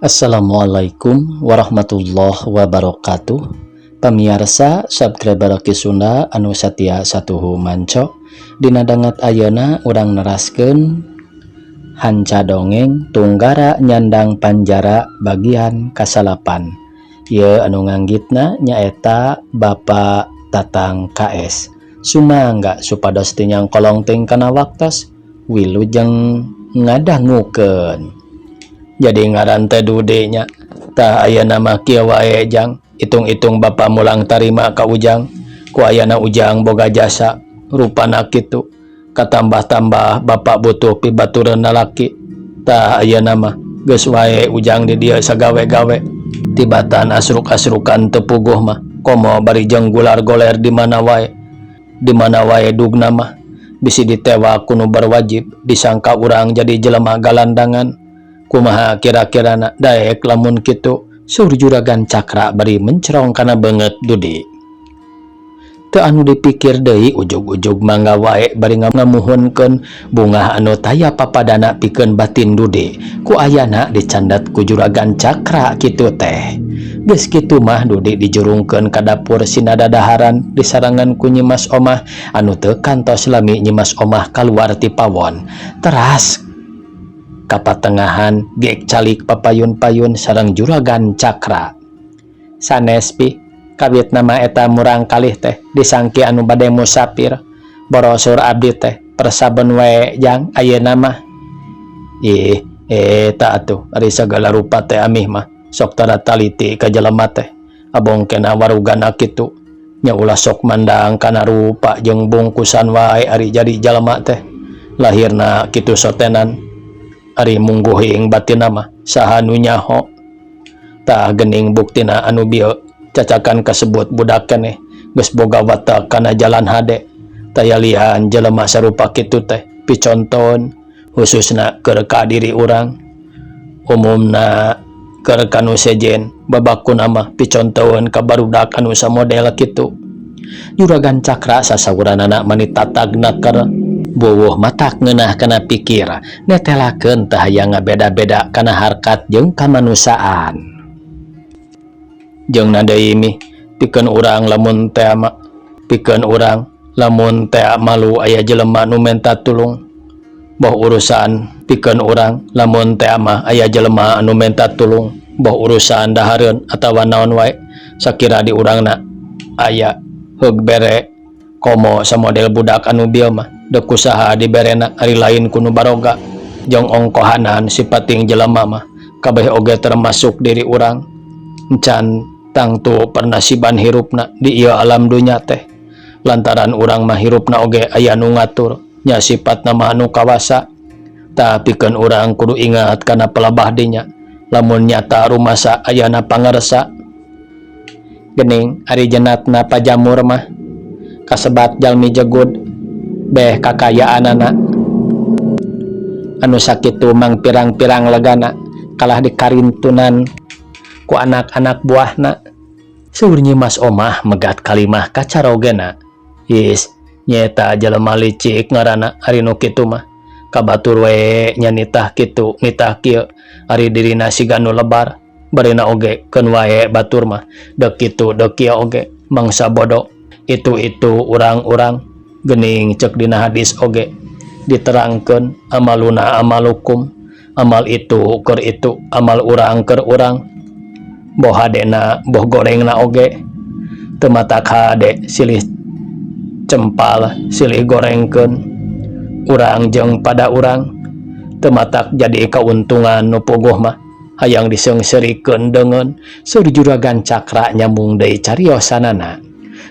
Assalamualaikum warahmatullahi wabarakatuh. Pamiarsa subscriber Ki Sunda anu satia satuhu manco. Dina danget ayeuna urang neraskeun hanca dongeng Tunggara Nyandang Panjara bagian kasalapan. Ieu anu nganggitna nyaeta Bapak Tatang KS. Sumangga supados teu nyangkolong teuing kana waktos. Wilujeng ngadangukeun. Jadi ngaran teh Dude nya. Tah, ayeuna mah kieu wae, Jang. Itung-itung bapa mulang tarima ka Ujang. Ku ayana Ujang boga jasa rupana kitu. Katambah-tambah bapak butuh pibatureun lalaki. Tah, ayeuna mah geus wae Ujang di dieu sagawe-gawe. Tibatan asruk-asrukan teu puguh mah, komo bari jeung gular goler di mana wae. Di mana wae dugna mah bisi ditewak ku nu berwajib, disangka urang jadi jelema galandangan. Kumaha kira-kirana, daek lamun kitu? Saur Juragan Cakra bari mencerong kana beungeut Dudi. Teu anu dipikir deui, ujug-ujug mangga wae bari ngamuhunkeun bungah anu taya papadana pikeun batin Dudi. Ku ayana dicandat ku Juragan Cakra kitu teh. Geus kitu mah Dudi dijurungkeun ka dapur sina dadaharan disarengan ku Nyimas Omah anu teu kantos lami Nyimas Omah kaluar ti pawon. Teras kapatengahan gek calik papayun-payun sareng Juragan Cakra. Sanes pi, kawit nama eta murang kalih teh disangki anu bade musafir. Borosur abdi teh persaben wae, Jang, ayeuna mah. Ih, eta atuh ari sagala rupa teh amih mah sok tara taliti ka jelema teh. Abong kena warugana kitu. Nya ulah sok mandang kana rupa jeung bungkusan wae ari jadi jalma teh. Lahirna kitu sotenan, ari mungguhing batin mah saha nu nyaho. Tah, gening buktina anu bieu cacakan kasebut budak keneh geus boga watak kana jalan hade. Taya lian jelema sarupa kitu teh picontoeun, khususna keur ka diri urang, umumna keur ka nu sejen. Babakuna mah picontoeun ka barudak anu samodel kitu. Juragan Cakra sasauranana mani tatag naker buwuh matak ngeunah kana pikir, netelakeun teu hayang ngabeda-beda kana harkat jeung kamanusiaan. Jeung deui mih, pikeun urang lamun tea malu aya jelema nu menta tulung boh urusan, pikeun urang lamun tea mah aya jelema anu menta tulung boh urusan dahareun atawa naon wae, sakira di urangna aya heug bere. Komo samodel budak anu bieu mah deuk kusaha diberena ari lain ku nu baroga. Jeung ongkohanan sipating jelema mah kabeh oge termasuk diri urang encan tangtu pernasiban hirupna di ieu alam dunya teh, lantaran urang mah hirupna oge aya nu ngatur nya, sifatna mah anu kawasa. Tah, pikeun urang kudu ingat kana pelabah dinya lamun nyata rumasa ayana pangersa. Gening ari jenatna pajamur mah kasebat jalmi jegud beh kakayaanana anu sakitu mangpirang-pirang legana kalah dikarintunan ku anak-anak buahna, saur Nyi Mas Omah megat kalimah kacarogena. Is, nyaeta jelema licik ngaranna ari nu kitu mah. Ka batur we nya nitah kitu nitah kieu, ari dirina siga nu lebar. Barina oge keun wae batur mah, deuk kitu deuk kieu oge mangsa bodo itu-itu urang-urang. Gening cek dina hadis oge diterangkeun, amaluna amalukum, amal itu keur itu, amal urang keur urang, boh hadena boh gorengna oge. Teu matak hade silih cempal silih gorengkeun urang jeung pada urang, teu matak jadi kauntungan. Nu puguh mah hayang diseungseurikeun deungeun, saur Juragan Cakra nyambung deui cariosanana.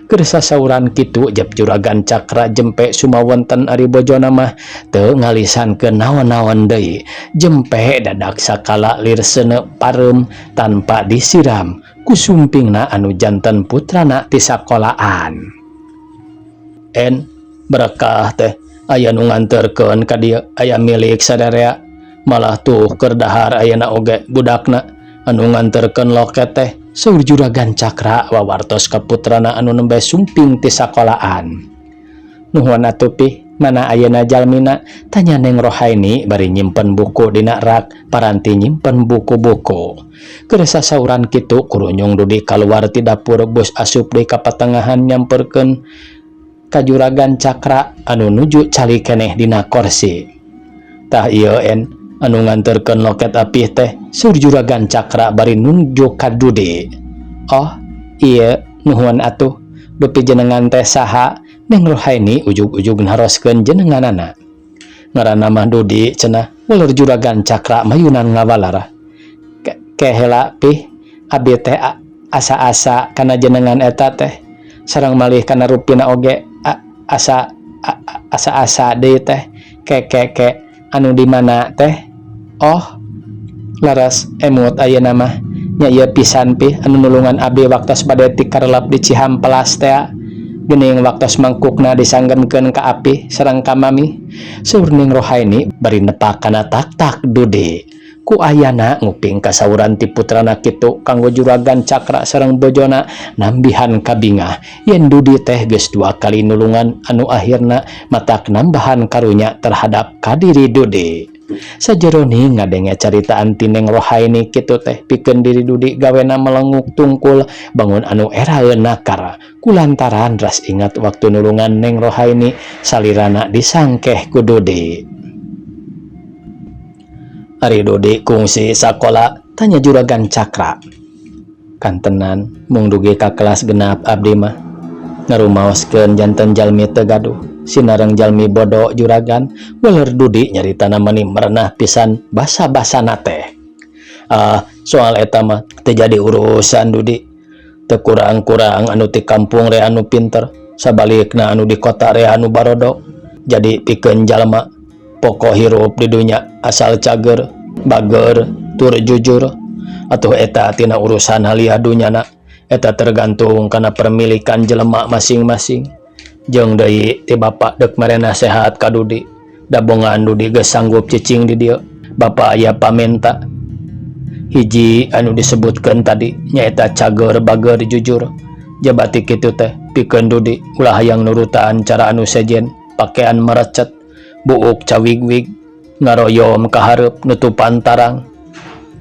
Keur sasauran kitu jep Juragan Cakra jempe sumawonten ari bojona mah teu ngalisankeun naon-naon deui. Jempe dadak sakala lir seuneu pareum tanpa disiram ku sumpingna anu janten putrana ti sakolaan. En berkah teh aya nu nganterkeun ka dieu, aya milik sadarea. Malah tuh keur dahar ayeuna oge budakna anu nganterkeun loket teh, saur Juragan Cakra wawartos ka putrana anu nembe sumping ti sakolaan. Nuhun atuh, Pi. Mana ayeuna jalmina? Tanya Neng Rohaini bari nyimpen buku dina rak paranti nyimpen buku-buku. Keur sasauran kitu kurunyung Dudi kaluar ti dapur bus asup deui ka patengahan nyamperkeun ka Juragan Cakra anu nuju calik keneh dina korsi. Tah ieu en anu nganterkeun loket apih teh, saur Juragan Cakra bari nunjuk ka Dudi. Oh, ieu nuhun atuh. Dupi jenengan teh saha? Neng Rohaini ujug-ujug naroskeun jenenganana. Ngaranna mah Dudi cenah, waler Juragan Cakra mayunan ngawalar. Kehela pih, abi teh asa-asa kana jenengan eta teh sareng malih kana rupina oge asa asa-asa deui teh ke ke ke anu di mana teh? Oh, laras emut ayeuna mah nya ieu pisan pih anu nulungan abi waktos bade tikarelep di Cihampelas teh geuning waktos mangkukna disanggemkeun ka api sareng ka mami, saur Ning Rohaini bari nepak kana tak-tak Dudi. Ku ayana nguping kasauran ti putrana kitu kanggo Juragan Cakra sareng bojona nambihan kabingah yen Dudi teh geus dua kali nulungan anu akhirna matak nambahan karunya terhadap kadiri Dudi. Sajerone ngadenge caritaan ti Neng Rohaini kitu teh pikeun diri Dudi gawena melenguk tungkul bangun anu eraeun nakar kulantaran ras ingat waktu nulungan Neng Rohaini salirana disangkeh ku Dudi. Ari Dudi kungsi sakola? Tanya Juragan Cakra. Kantenan mung dugi ka kelas 6 abdi mah ngarumaoskeun janten jalmi teu gaduh sinareng jalmi bodo, Juragan, waler Dudi nyaritana mani merenah pisan basa-basana teh. Ah, soal eta mah teu jadi urusan, Dudi. Teu kurang-kurang anu ti kampung rea anu pinter, sabalikna anu di kota rea anu barodo. Jadi pikeun jalma pokok hirup di dunya asal cager, bager, tur jujur. Atuh eta tina urusan haliah dunyana eta tergantung kana permilikan jelema masing-masing. Jeung deui ti bapak dek mere nasehat ka Dudi, dabongan Dudi geus sanggup cicing di dieu. Bapak aya pamenta hiji anu disebutkeun tadi nyaeta cager, bager, jujur. Jabati kitu teh pikeun Dudi ulah hayang nurutan cara anu sejen, pakaian merecet, buuk cawigwig, ngaroyom ka hareup nutupan tarang.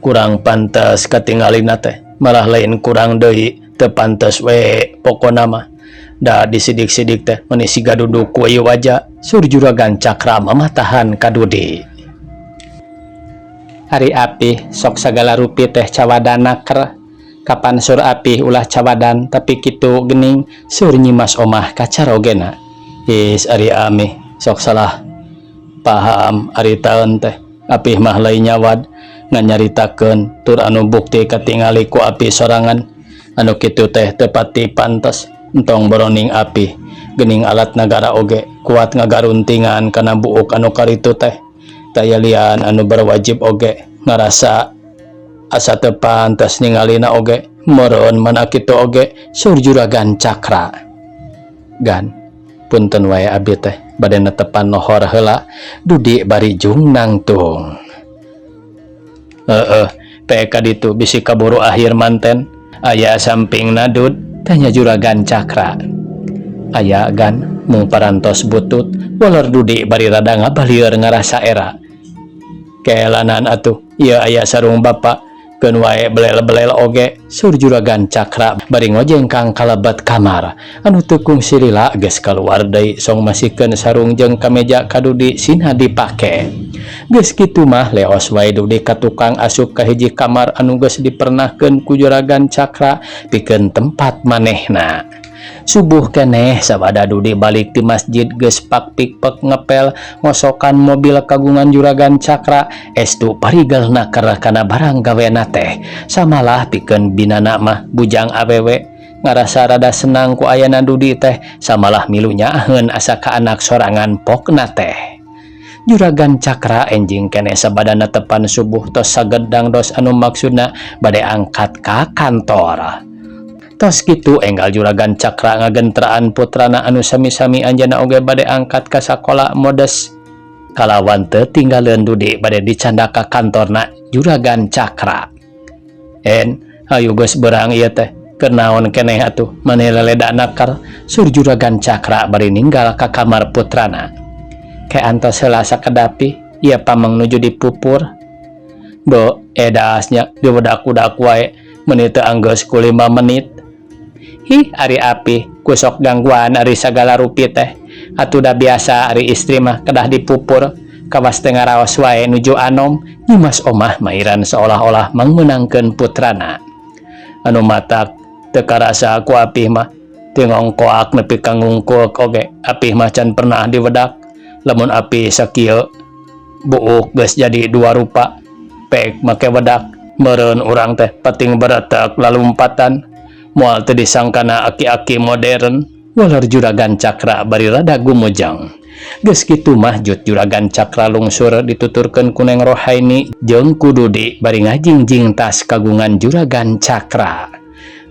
Kurang pantes katingalina teh, malah lain kurang deui, teu pantes we pokona mah. Da disidik-sidik teh meni siga duduk ku ieu waja, saur Juragan Cakra mamatahan ka Dudi. Ari apih sok sagala rupi teh cawadan naker. Kapan sur apih ulah cawadan tapi kitu geuning, saur Nyimas Omah ka carogena. Is ari amih sok salah paham ari taeun teh. Apih mah lain nyawad ngan nyaritakeun tur anu bukti katingali ku apih sorangan. Anu kitu teh teu pati pantes. Entong boroning apih geuning alat nagara oge kuat ngagaruntingan kana buuk anu karitu teh. Taya lian anu berwajib oge ngarasa asa teu pantes ningalina oge meureun mana kitu oge, saur Juragan Cakra. Gan, punten wae abi teh bade netepan lohor heula, Dudi bari jung nangtung. Heeh, pek ka ditu bisi kaburu akhir manten. Aya sampingna, Dud? Tanya Juragan Cakra. Aya, Gan, mung parantos butut, waler Dudi bari rada ngabalieur ngarasa era. Keelanan atuh, ieu aya sarung bapak, keun wae belel-belel oge, saur Juragan Cakra bari ngojengkang kalebet kamar. Anu teu kungsi lila geus kaluar deui song masihkeun sarung jeung kameja ka Dudi sina dipake. Geus kitu mah leos wae Dudi ka tukang asup ka hiji kamar anu geus dipernahkeun ku Juragan Cakra pikeun tempat manehna. Subuh keneh sabada Dudi balik ti masjid geus pak pik pek ngepel ngosokan mobil kagungan Juragan Cakra estu parigel naker kana barang gawena teh. Samalah pikeun binana mah bujang awewe ngarasa rada senang ku ayana Dudi teh, samalah milu nyaaheun asa ka anak sorangan pokna teh. Juragan Cakra enjing keneh sabada netepan subuh tos sagedang dos anu maksudna bade angkat ka kantor. Tos kitu enggal Juragan Cakra ngagentraan putrana anu sami-sami anjeunna oge bade angkat ka sakola modes kalawan teu tinggaleun Dudi bade dicandak ka kantorna Juragan Cakra. En, hayu geus beurang ieu teh, keur naon keneh atuh maneh leleda nakar, saur Juragan Cakra bari ninggal ka kamar putrana. Ke antos heula sakedap Pi, ieu pameng nuju dipupur. Beuh, edas nya diwedak-wedak wae meuni teu anggeus ku 5 menit. Hih ari Apih ku sok gangguan ari sagala rupi teh. Atuh da biasa ari istri mah kedah dipupur kawas teu ngaraos wae nuju anom, Nyimas Omah mairan seolah-olah mangmeunangkeun putrana. Anu matak teu karasa ku Apih mah ti ngongkoak nepi ka ngungkulk oge Apih mah can pernah diwedak. Lamun Apih sakieu buuk geus jadi dua rupa pek make wedak meureun urang teh pating beretek lalumpatan moal teu disangkana aki-aki modern waler Juragan Cakra bari rada gumujeng. Geus kitu mah jut Juragan Cakra lungsur dituturkeun ku Neng Rohaini jeung ku Dudi bari ngajingjing tas kagungan Juragan Cakra.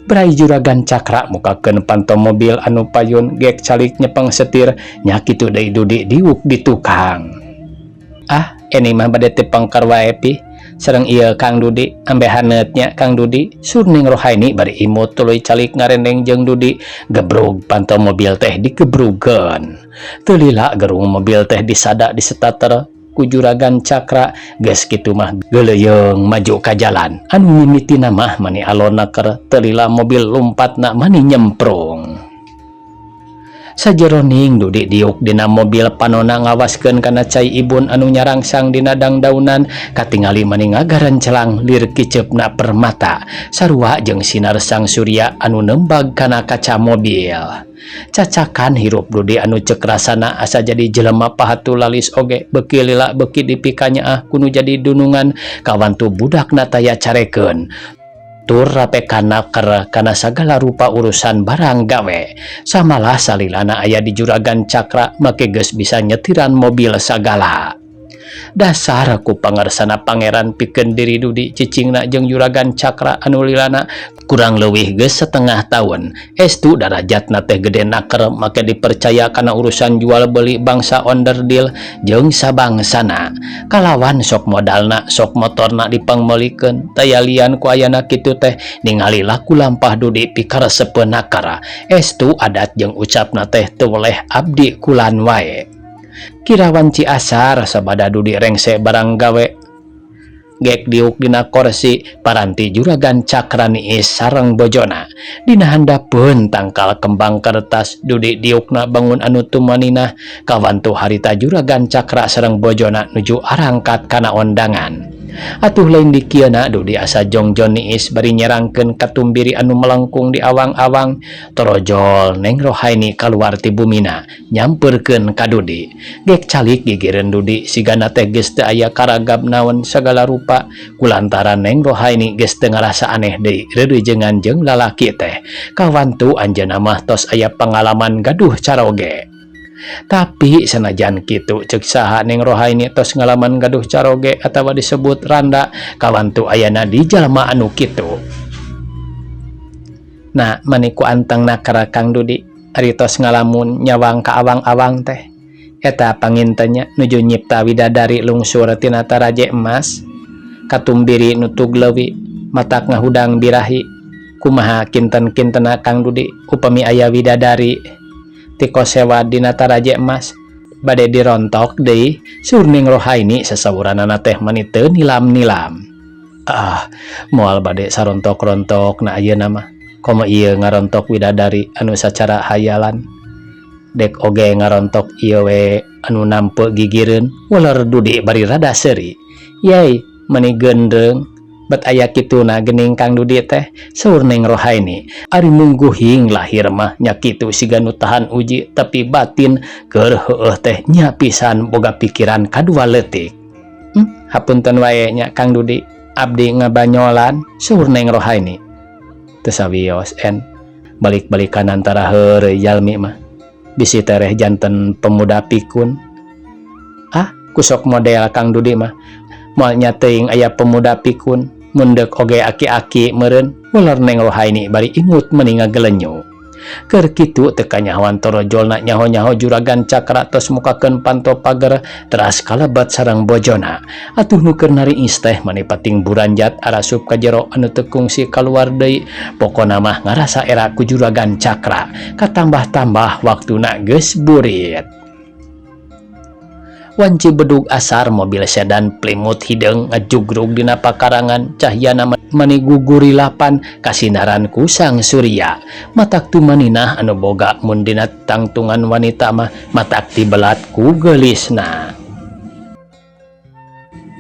Brai Juragan Cakra mukakeun panto mobil anu payun gek calik nyepeng setir nya kitu deui Dudi diuk di tukang. Ah, ini mah bade tepengker wae Pi. Sareng ieu Kang Dudi, ambe haneut nya Kang Dudi. Sur Neng Rohaini bari imut tuluy calik ngarendeng jeung Dudi. Gebrug panto mobil teh digebrugeun. Teu lila gerung mobil teh disada disetater ku Juragan Cakra. Geus kitu mah geuleuyeung maju ka jalan. Anu mimitina mah mani alonna keur teu lila mobil lumpatna mani nyemprung. Sajeroning Dudi diuk dina mobil panona ngawaskeun kana cai ibun anu nyarangsang dina dangdaunan katingali mani ngagarencelang lir kiceupna permata sarua jeung sinar sang surya anu nembag kana kaca mobil. Cacakan hirup Dudi anu ceuk rasana asa jadi jelema pahatu lalis oge beuki lila beuki dipikanyaah kudu jadi dunungan kawantu budakna taya carekeun. Tur rapekan naker kana sagala rupa urusan barang gawe. Samalah salilana aya di Juragan Cakra make geus bisa nyetiran mobil sagala. Dasar ku pangersana pangeran pikeun diri Dudi cicingna jeung Juragan Cakra anu lilana kurang leuwih geus setengah tahun. Estu darajatna teh gede naker make dipercaya kana urusan jual beli bangsa onderdil jeung sabangsana. Kalawan sok modalna sok motorna dipangmeulikeun taya lian ku ayana kitu teh ningali laku lampah Dudi pikaresepeun nakara. Estu adat jeung ucapna teh teu weleh abdi kulan wae. Kirawan Ciasar sabada Dudi rengse barang gawe gek diuk dina korsi paranti Juragan Cakra niis sareng bojona. Dina handapeun tangkal kembang kertas Dudi diukna bangun anu tumaninah kawantu harita Juragan Cakra sareng bojona nuju arangkat kana ondangan. Atuh lain dikieuna Dudi asa jongjon niis bari nyerangkeun katumbiri anu melengkung di awang-awang. Torojol Neng Rohaini kaluar ti bumina nyampeurkeun ka Dudi. Gek calik gigireun Dudi sigana teh geus teu aya karagab naon sagala rupa kulantaran Neng Rohaini geus teu ngarasa aneh deui reureujengan jeung lalaki teh. Kawantu anjeunna mah tos aya pangalaman gaduh caroge. Tapi sanajan kitu ceuk saha Neng Rohaini tos ngalaman gaduh caroge atawa disebut randa kawantu ayana di jalma anu kitu. Nah, mani ku anteng nakara Kang Dudi ari tos ngalamun nyawang ka awang-awang teh. Eta pangintenya nuju nyipta widadari lungsur tina taraje emas katumbiri nutug leuwi matak ngahudang birahi. Kumaha kinten-kintena Kang Dudi upami aya widadari ti kosewa dina taraje emas bade dirontok deui. Sur Neng Rohaini sasawuranana teh mani teu nilam-nilam. Ah, moal bade sarontok-rontok na ayeuna mah komo ieu ngarontok widadari anu sacara hayalan dek oge ngarontok ieu we anu nampe gigireun waler Dudi bari rada seuri. Yai mani gendreung bet aya kituna geuning Kang Dudi teh, saur Neng Rohaini. Ari mungguhing lahir mah nya kitu siga nu tahan uji tapi batin keur heueuh teh nya pisan boga pikiran kadua leutik. Hapunten wae nya Kang Dudi, abdi ngabanyolan, saur Neng Rohaini. Teu sawios en balik-balikan antara heureuy jalmi mah bisi tereh janten pemuda pikun. Ah, kusok model Kang Dudi mah moal nya teuing aya pemuda pikun mundek oge aki-aki meureun, uler Neng Rohaini bari imut meni ngagelenyu. Keur kitu teu kanyahoan torojolna nyaho-nyaho Juragan Cakra tos mukakeun panto pager teras kalebet sareng bojona. Atuh nu keur nariis teh mani pating buranjat arasup ka jero anu teu kungsi kaluar deui. Pokona mah ngarasa era ku Juragan Cakra katambah-tambah waktuna geus burit. Wanci bedug asar mobil sedan Plymouth hideung ngajugrug dina pakarangan cahyana mani gugurilapan kasinaran ku sang surya. Matak tumaninah anu boga mun dina tangtungan wanita mah matak tibelat ku geulisna.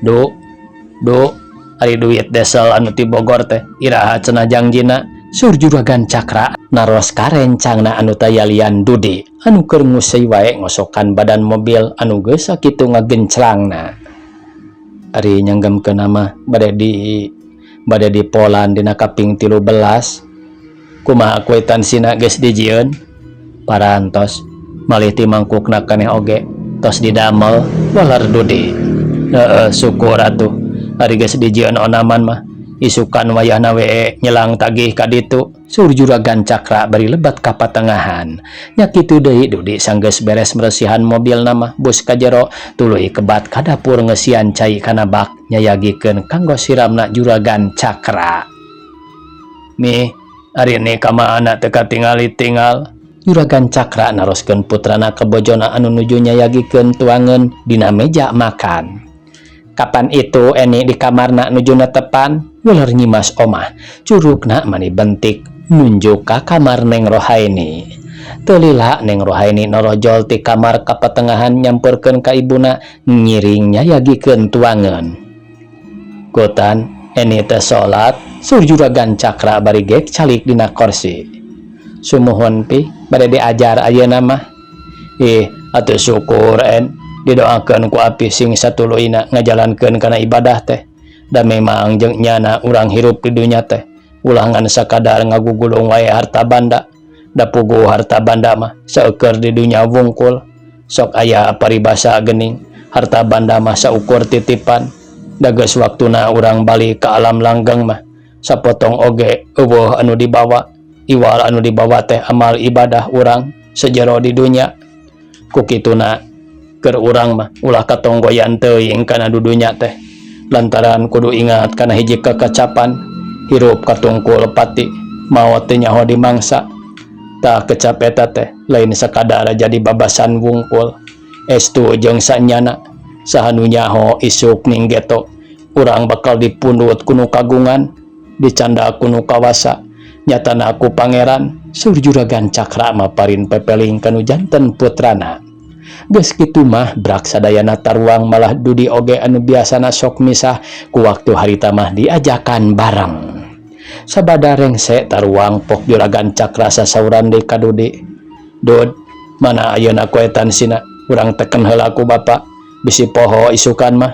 Du, du, ari duit desel anu ti Bogor teh iraha cenah jangjina? Sur Juragan Cakra naros ka rencangna anu tayalian Dudi anu keur nguseuy wae ngosokan badan mobil anu geus sakitu ngagenclangna. Ari nyanggemkeunna mah bade di bade dipolan dina kaping 13. Kumaha kuitansina geus dijieun? Parantos malih ti mangkukna keneh oge tos didamel, walar Dudi. Heeh, syukur atuh ari geus dijieun onaman mah. Isukan wayahna we nyelang tagih ka ditu, sur Juragan Cakra bari lebat ka patengahan. Nya kitu deui Dudi sanggeus beres meresihan mobilna mah bus ka jero tuluy kebat ka dapur ngeusian cai kana bak nyayagikeun kanggo siramna Juragan Cakra. Mih, ari ni ka mana teu katingali-tingal? Juragan Cakra naroskeun putrana ka bojona anu nuju nyayagikeun tuangeun dina meja makan. Kapan itu Eni di kamarna nuju netepan, ular Nyimas Omah curugna mani bentik nunjuk ka kamar Neng Rohaini. Teu lila Neng Rohaini norojol ti kamar ka patengahan nyamperkeun ka ibuna ngiring nyayagikeun tuangeun. Kutan Eni teh salat, sur Juragan Cakra bari gek calik dina korsi. Sumuhun pi bade diajar ayeuna mah. Ih, atuh syukur En, didoakeun ku Apih sing satuluyna ngajalankeun kana ibadah teh. Da memang jeung nyana urang hirup di dunya teh ulah ngan sakadar ngagugulung wae harta banda. Da puguh harta banda mah saeukur di dunya wungkul. Sok aya paribasa geuning, harta banda mah saukur titipan. Da geus waktuna urang balik ka alam langgeng mah sapotong oge euweuh anu dibawa. Iwal anu dibawa teh amal ibadah urang sejero di dunya. Ku kituna keur urang mah ulah katonggoyan teuing kana dudunya teh. Lantaran kudu ingat kana hiji kekecapan, hirup katungkul pati, maot teu nyaho dimangsa. Tah kecap eta teh lain sakadar jadi babasan wungkul. Estu jeung sanyana saha nu nyaho isuk ning geto urang bakal dipundut ku nu kagungan, dicanda ku nu kawasa, nyatana ku pangeran, sur Juragan Cakra maparin pepeling kanu janten putrana. Geus kitu mah brak sadayana taruang malah Dudi oge anu biasana sok misah ku waktu harita mah diajakan bareng. Sabada rengse taruang pok Juragan Cakra sasauran deui ka Dudi. Dud, mana ayeuna kuetansina? Urang teken heula ku bapa, bisi poho isukan mah.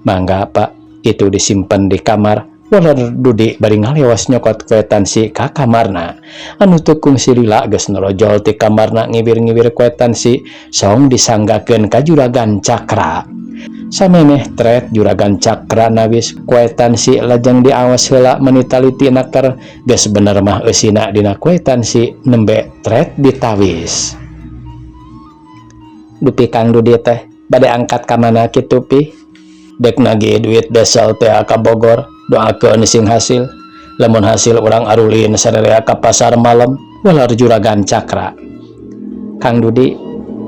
Mangga Pak, itu disimpen di kamar, walar Dudi bari ngalewas nyokot kuetansi ka kamarna. Anu teu kungsi lila geus norojol ti kamarna ngiwir-ngiwir kuetansi song disanggakeun ka Juragan Cakra. Samemeh tret Juragan Cakra nawis kuetansi lajeng diawas heula meni taliti naker geus bener mah eusina dina kuetansi nembe tret ditawis. Dupi Kang Dudi teh bade angkat ka mana kitu pi? Dek nagih duit desel teh ka Bogor, doakeun sing hasil. Lamun hasil urang arulin sararea ka pasar malam, walar Juragan Cakra. Kang Dudi,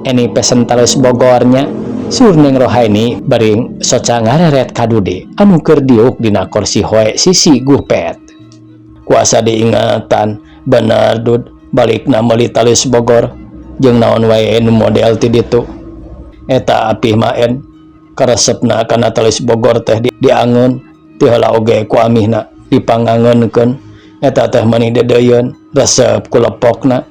Eni pesen tales Bogornya, sur Neng Rohaini bari soca ngareret ka Dudi anu keur diuk dina korsi hoe sisi gupet. Kuasa diingatan bener Dud, balikna meuli tales Bogor jeung naon wae nu model ti ditu. Eta Apih mah En karesepna kana tales Bogor teh diangeun ti heula oge ku amihna dipangangeunkeun eta teh meuni deudeuyeun resep ku lepokna.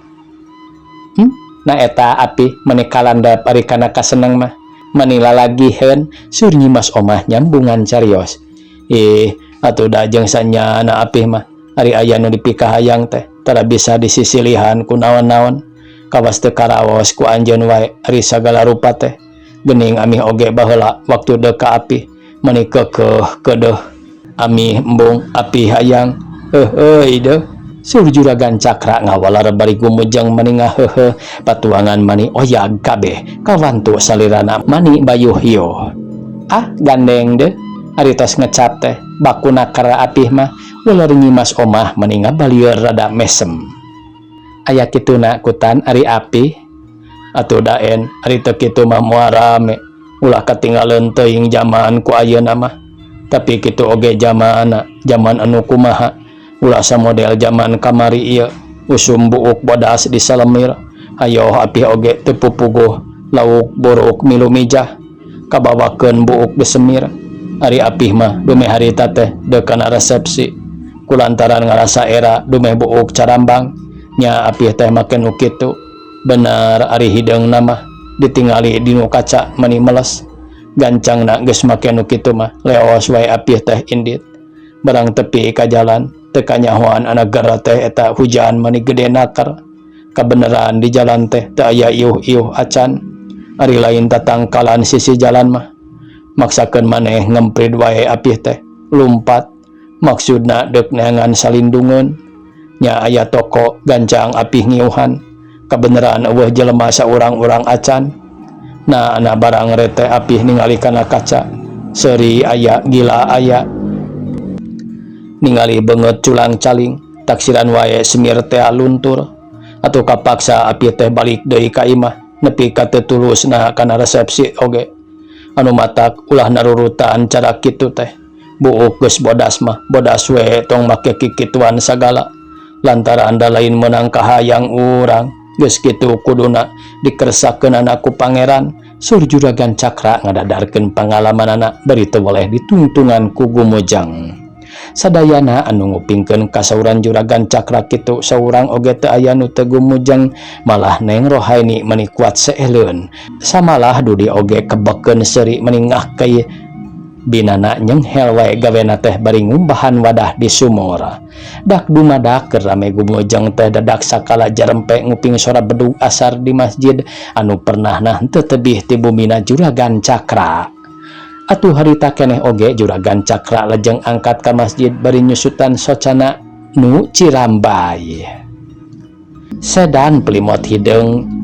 Nah eta Apih meuni kalandap ari kana kaseneng mah meuni lalagiheun, sur Nyimas Omah nyambungan carios. Ih, atuh da jeung sanyana Apih mah ari aya nu dipikahayang teh tara bisa disisilihan ku naon-naon. Kawas teu karaos ku anjeun wae ari sagala rupa teh. Geuning amih oge baheula waktu deuk ka Apih meuni keukeuh keudeuh amih embung Apih hayang heuheuy deuh, sur Juragan Cakra ngawalar bari gumujeng mani ngaheuheuh patuangan mani oyag kabeh kawantu salirana mani bayuh-yuh. Ah, gandeng deuh ari tos ngecap teh baku naker Apih mah, ular Nyimas Omah mani ngabalieur rada mesem. Aya kituna kutan ari Apih? Atuh da En, ari teu kitu mah moal rame. Ulah katinggaleun teuing jaman ku ayeuna mah. Tapi kitu oge jamanna, jaman anu kumaha. Ulah samodel jaman kamari ieu, usum buuk bodas disalemir. Hayoh apih oge teu pupuguh, lauk buruk milu mijah. Kabawakeun buuk disemir. Ari apih mah dumeh harita teh deuk kana resepsi. Kulantaran ngarasa era dumeh buuk carambang, nya apih teh make nu kitu. Bener ari hideungna mah ditingali dinu kaca mani meles. Gancangna geus make nu kitu mah leos wae apih teh indit. Barang tepi ka jalan teu kanyahoan anak gera teh eta hujan mani gede naker. Kabeneran di jalan teh teu aya iuh-iuh acan. Ari lain tatangkalan sisi jalan mah. Maksakeun maneh ngemprid wae apih teh lumpat maksudna deuk neangan salindungeun. Nya aya toko gancang apih ngiuhan. Kabeneran eueuh jelema saurang-urang acan. Nah ana barang rete apih ningali kana kaca. Seuri aya gila aya. Ningali beungeut culang caling taksiran wae semir teh luntur. Atuh kapaksa apih teh balik deui ka imah nepi ka teu tulusna kana resepsi oge. Anu matak ulah narurutan cara kitu teh. Buuk geus bodas mah bodas we tong make kikituan sagala. Lantaran da lain meunang kahayang urang. Geus kitu kuduna dikersakeunana ku pangeran. Sur Juragan Cakra ngadadarkeun pangalamanana bari teu boleh ditungtungan ku gumujeng. Sadayana anu ngupingkeun kasauran Juragan Cakra kitu saurang oge teu aya nu teu gumujeng, malah Neng Rohaini meni kuat seeleun. Samalah Dudi oge kebekeun seuri meni ngahkeuy binana nyenghel wae gawena teh bari ngumbahan wadah di sumur. Dak dumadak keur rame gumujeng teh dadak sakala jarempe nguping sora bedug asar di masjid anu pernahna henteu tebih ti bumina Juragan Cakra. Atuh harita keneh oge Juragan Cakra lejeng angkat ka masjid bari nyusutan socana nu cirambay. Sedan Plymouth hideung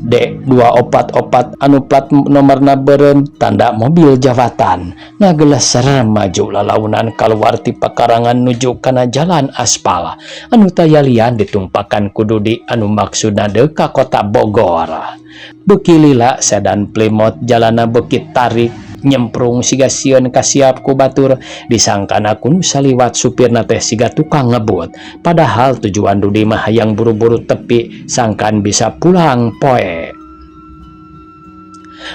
D244 anu plat nomorna beureum tanda mobil jawatan ngageleser maju lalaunan kaluar ti pakarangan nuju kana jalan aspal anu tayalian ditumpakan ku Dudi anu maksudna deuk ka kota Bogor. Beuki lila sedan Plymouth jalana beuki tarik nyemprung siga sieun kasiap ku batur disangkana ku nu saliwat supirna teh siga tukang ngebut padahal tujuan Dudi mah hayang buru-buru tepi sangkan bisa pulang poe.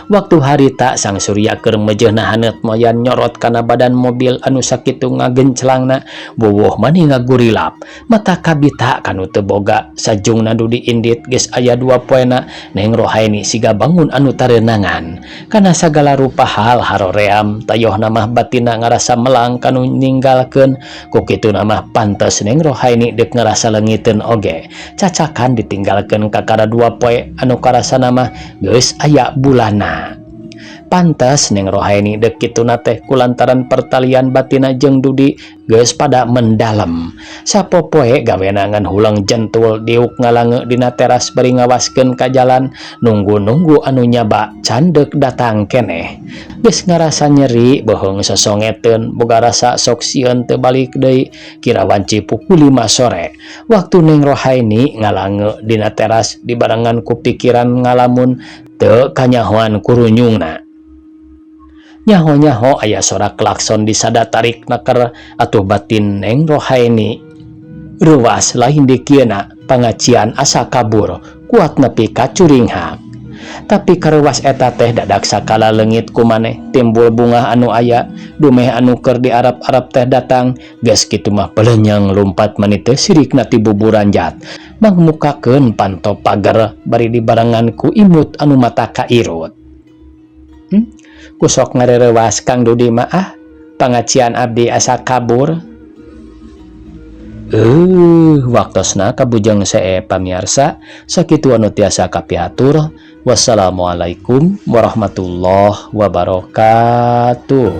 Waktu harita sang surya keur meujeuhna haneut moyan nyorot kana badan mobil anu sakitu ngagenclangna wuwuh mani ngagurilap mata kabita kanu teu boga sajungna Dudi indit geus aya dua poena Neng Rohaini siga bangun anu tareunangan kana sagala rupa hal haroream tayohna mah batinna ngarasa melang kanu ninggalkeun ku kituna mah pantes Neng Rohaini deuk ngarasa leungiteun oge cacakan ditinggalkeun kakara dua poe anu karasana mah geus aya bulanna. Pantes Neng Rohaini deuk kituna teh kulantaran pertalian batina jeung Dudi geus pada mendalem. Sapopoe gawena ngan huleng jentul diuk ngalange dina teras bari ngawaskeun ka jalan nunggu-nunggu anu nyaba can deuk datang keneh. Geus ngarasa nyeri beuheung sosongeteun boga rasa sok sieun teu balik deui kira wanci pukul 5 sore. Waktu Neng Rohaini ngalange dina teras dibarengan ku pikiran ngalamun teu kanyahoan kurunyungna. Nyaho-nyaho aya sora klakson disada tarik naker atuh batin Neng Rohaini reuwas lain dikieuna pangacian asa kabur kuat nepi ka curinghak. Tapi kareuwas eta teh dadak sakala leungit ku maneh timbul bungah anu aya dumeh anu keur diarap-arap teh datang geus kitu mah pelenyeng lumpat mani teu sirikna ti buburanjat mangmukakeun panto pager bari dibarengan ku imut anu mata kairut. Kusok ngarerewas Kang Dudi mah ah pangacian abdi asa kabur. Waktosna kabujeng see pamiarsa sakitu anu tiasa kapihatur. Wassalamualaikum warahmatullahi wabarakatuh.